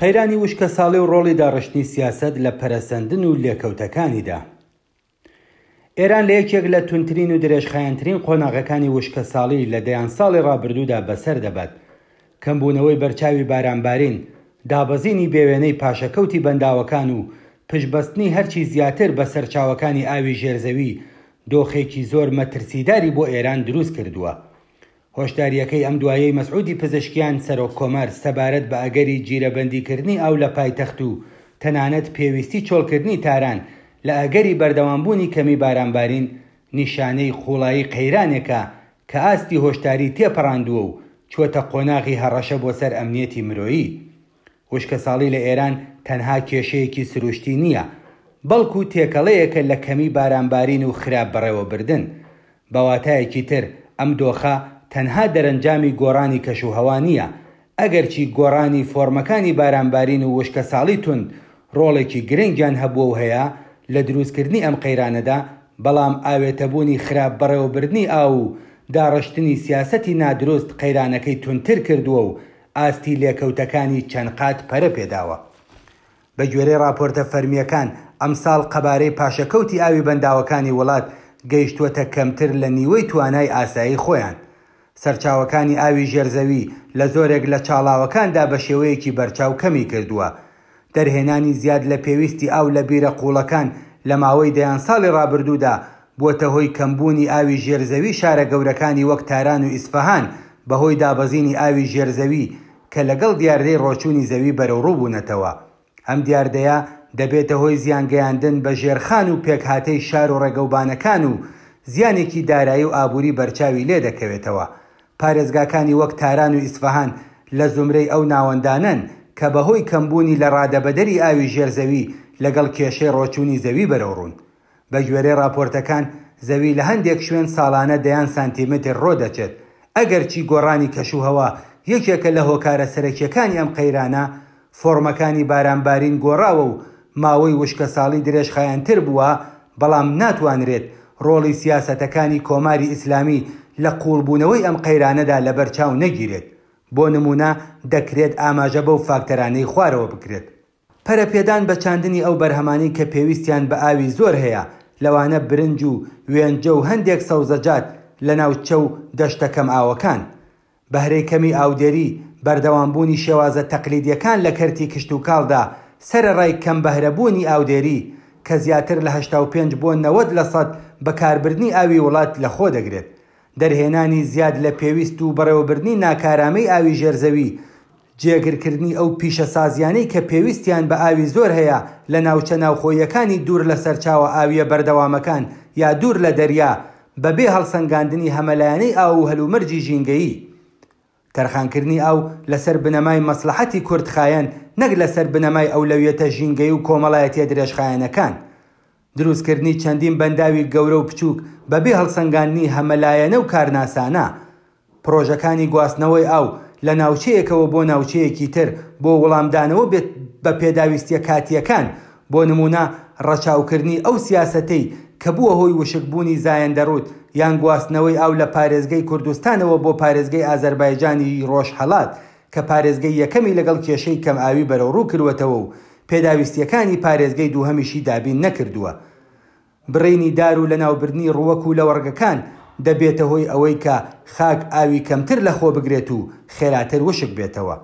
قەیرانی وشکەساڵی و ڕۆڵی داڕشتنی سیاسەت لە پەرەسەندن و لێکەوتەکانیدا. ئێران لە یەکێک لە توندترین و درێژخایەنترین قۆناغەکانی وشکەساڵی لە دەیان ساڵی ڕابردوودا بەسەر دەبات. کەمبوونەوەی بەرچاوی بارانبارین، دابەزینی بێوێنەی پاشەکەوتی بەنداوەکان و پشتبەستنی هەرچی زیاتر بە سەرچاوەکانی ئاوی ژێرزەوی، دۆخێکی زۆر مەترسیداری بۆ ئێران دروست کردووە. هۆشدارییەکەی ئەم دوایەی مەسعودی پزیشکیان سەرۆک کۆمار سەبارەت بە ئەگەری جیرەبەندیکردنی ئاو لە پایتەخت و تەنانەت پێویستی چۆڵکردنی تاران لە ئەگەری بەردەوامبوونی کەمی بارانبارین نیشانەی قووڵایی قەیرانێکە کە ئاستی هۆشداری تێپەڕاندووە و چووەتە قۆناغی هەڕەشە بۆ سەر ئەمنیەتی مرۆیی. وشکەساڵی لە ئێران تەنها کێشەیەکی سروشتی نییە، بەڵکو تێکەڵەیەکە لە کەمی بارانبارین و خراپ بەڕێوەبردن. بە واتایەکی تر ئەم دۆخە تەنها دەرەنجامی گۆڕانی کەشوهەوا نییە، ئەگەرچی گۆڕانی فۆرمەکانی بارانبارین و وشکەساڵی توند ڕۆڵێکی گرنگیان هەبووە و هەیە لە دروستکردنی ئەم قەیرانەدا، بەڵام ئاوێتەبوونی خراپ بەڕێوەبردنی ئاو و داڕشتنی سیاسەتی نادروست قەیرانەکەی توندتر کردووە و ئاستی لێکەوتەکانی چەند قات پەرە پێداوە. بە گوێرەی ڕاپۆرتە فەرمییەکان، ئەمساڵ قەبارەی پاشەکەوتی ئاوی بەنداوەکانی وڵات گەیشتووەتە کەمتر لە نیوەی توانای ئاسایی خۆیان. سەرچاوەکانی ئاوی ژێرزەوی لە زۆرێک لە چاڵاوەکاندا بە شێوەیەکی بەرچاو کەمی کردووە. دەرهێنانی زیاد لە پێویستی ئاو لە بیرە قووڵەکان لە ماوەی دەیان ساڵی ڕابردوودا بووەتە هۆی کەمبوونی ئاوی ژێرزەوی شارە گەورەکانی وەک تاران و ئیسفەهان بەهۆی دابەزینی ئاوی ژێرزەوی کە لەگەڵ دیاردەی ڕۆچوونی زەوی بەرەوڕوو بوونەتەوە. ئەم دیاردەیە دەبێتە هۆی زیانگەیاندن بە ژێرخان و پێکهاتەی شار و ڕێگەوبانەکان و زیانێکی دارایی و ئابووری بەرچاوی لێدەکەوێتەوە. پارێزگاکانی وەک تاران و ئیسفەهان لە زومرەی ئەو ناوەندانەن کە بەهۆی کەمبوونی لەڕادەبەدەری ئاوی ژێر زەوی لەگەڵ کێشەی ڕۆچوونی زەوی بەرەوڕوون. بەگوێرەی ڕاپۆرتەکان، زەوی لە هەندێک شوێن ساڵانە دەیان سانتیمەتر ڕۆدەچێت، ئەگەرچی گۆڕانی کەشوهەوا یەکێکە لە هۆکارە سەرەکییەکانی ئەم قەیرانە، فۆرمەکانی بارانبارین گۆڕاوە و ماوەی وشکەساڵی درێژخایەنتر بووە، بەڵام ناتوانرێت ڕۆڵی سیاسەتەکانی کۆماری ئیسلامی لە قووڵبوونەوەی ئەم قەیرانەدا لەبەرچاو نەگیرێت. بۆ نموونە دەکرێت ئاماژە بەو فاکتەرانەی خوارەوە بکرێت. پەرەپێدان بە چاندنی ئەو بەرهەمانەی کە پێویستیان بە ئاوی زۆر هەیە، لەوانە برنج و وێنجە و هەندێک سەوزەجات لە ناوچە و دەشتە کەم ئاوەکان. بەهرەی کەمی ئاودێری، بەردەوامبوونی شێوازە تەقلیدییەکان لە کەرتی کشتوکاڵدا، سەرەڕای کەم بەهرەبوونی ئاودێری، کە زیاتر لە 85 بۆ 90 لەسەد بەکاربردنی ئاوی وڵات لەخۆدەگرێت. دەرهێنانی زیاد لە پێویست و بەڕێوەبردنی ناکارامەی ئاوی ژێرزەوی، جێگرکردنی ئەو پیشەسازییانەی کە پێویستیان بە ئاوی زۆر هەیە لە ناوچە ناوخۆییەکانی دوور لە سەرچاوە ئاوییە بەردەوامەکان یا دوور لە دەریا، بەبێ هەڵسەنگاندنی هەمەلایەنەی ئاو و هەلومەرجی ژینگەیی. تەرخانکردنی ئاو لەسەر بنەمای مەسڵەحەتی کورتخایەن نەک لەسەر بنەمای ئەولەویەتە ژینگەیی و کۆمەڵایەتییە درێژخایەنەکان. دروستکردنی چەندین بەنداوی گەورە و بچووک بەبێ هەڵسەنگاندنی هەمەلایەنە و کارناسانە. پڕۆژەکانی گواستنەوەی ئاو لە ناوچەیەکەوە بۆ ناوچەیەکی تر بۆ وڵامدانەوە بێت بە پێداویستییە کاتییەکان، بۆ نموونە ڕەچاوکردنی ئەو سیاسەتەی کە بووە هۆی وشکبوونی زایەندەڕوود یان گواستنەوەی ئاو لە پارێزگەی کوردستانەوە بۆ پارێزگەی ئازەربایجانی ڕۆژهەڵات کە پارێزگەی یەکەمی لەگەڵ کێشەی کەمئاوی بەرەوڕوو کرووەتەوە و پێداویستییەکانی پارێزگەی دووهەمیشی دابین نەکردووە. بڕینی دار و لەناوبردنی ڕووەک و لەوەڕگەکان دەبێتە هۆی ئەوەی کە خاک ئاوی کەمتر لەخۆ بگرێت و خێراتر وشک بێتەوە.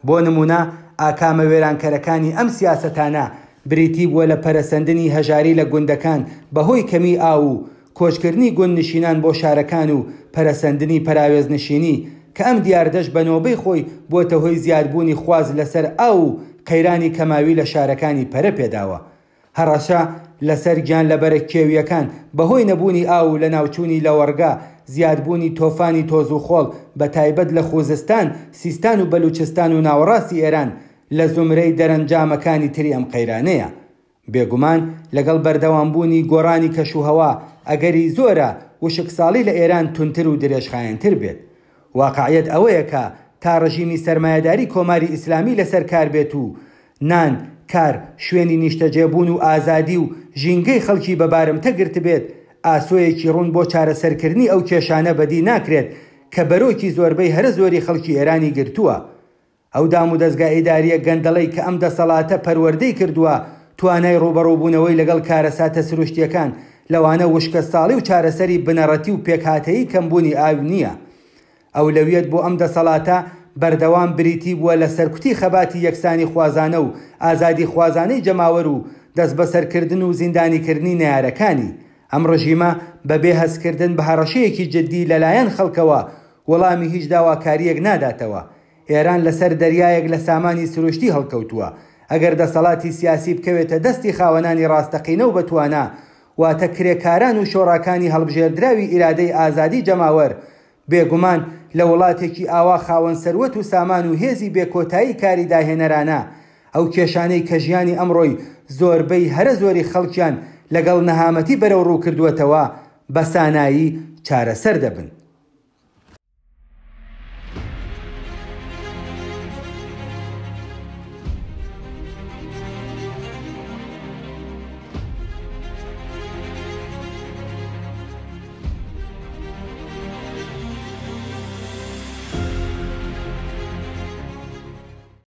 بۆ نموونە ئاکامە وێرانکەرەکانی ئەم سیاسەتانە بریتی بووە لە پەرەسەندنی هەژاری لە گوندەکان بەهۆی کەمیی ئاو و کۆچکردنی گوندنشینان بۆ شارەکان و پەرەسەندنی پەراوێزنشینی کە ئەم دیاردەش بە نۆبەی خۆی بووەتە هۆی زیادبوونی خواست لەسەر ئاو و قەیرانی کەماوی لە شارەکانی پەرە پێداوە. هەڕەشە لەسەر گیانلەبەرە کێوییەکان بەهۆی نەبوونی ئاو و لەناوچوونی لەوەڕگا، زیادبوونی تۆفانی تۆز و خۆڵ بەتایبەت لە خوزستان، سیستان و بەلوچستان و ناوەڕاستی ئێران لە زومرەی دەرەنجامەکانی تری ئەم قەیرانەیە. بێگومان لەگەڵ بەردەوامبوونی گۆڕانی کەشوهەوا ئەگەری زۆرە وشکساڵی لە ئێران توندتر و درێژخایەنتر بێت. واقعیەت ئەوەیە کە تا ڕژیمی سەرمایەداری کۆماری ئیسلامی لەسەر کار بێت و نان، کار، شوێنی نیشتەجێبوون و ئازادی و ژینگەی خەڵکی بە بارمتە گرتبێت، ئاسۆیەکی ڕوون بۆ چارەسەرکردنی ئەو کێشانە بەدی ناکرێت کە بەرۆکی زۆربەی هەرە زۆری خەڵکی ئێرانی گرتووە. ئەو دامودەزگا ئیدارییە گەندەڵەی کە ئەم دەسەڵاتە پەروەردەی کردووە، توانای ڕووبەڕووبوونەوەی لەگەڵ کارەساتە سروشتییەکان، لەوانە وشکەساڵی و چارەسەری بنەڕەتی و پێکهاتەیی کەمبوونی ئاو نییە. ئەولەویەت بۆ ئەم دەسەڵاتە بەردەوام بریتی بووە لە سەرکوتی خەباتی یەکسانیخوازانە و ئازادیخوازانەی جەماوەر و دەستبەسەرکردن و زیندانیکردنی نەیارەکانی. ئەم ڕژیمە بە بێ هەستکردن بە هەڕەشەیەکی جددی لەلایەن خەڵکەوە وەڵامی هیچ داواکارییەک ناداتەوە. ئێران لەسەر دەریایەک لە سامانی سروشتی هەڵکەوتووە. ئەگەر دەسەڵاتی سیاسی بکەوێتە دەستی خاوەنانی ڕاستەقینە و بەتوانا، واتە کرێکاران و شۆڕاکانی هەڵبژێردراوی ئیرادەی ئازادی جەماوەر، بێگومان لە وڵاتێکی ئاوا خاوەن سەروەت و سامان و هێزی بێ کۆتایی کاری داهێنەرانە، ئەو کێشانەی کە ژیانی ئەمڕۆی زۆربەی هەرە زۆری خەڵکیان لەگەڵ نەهامەتی بەرەوڕوو کردووەتەوە، بە سانایی چارەسەر دەبن.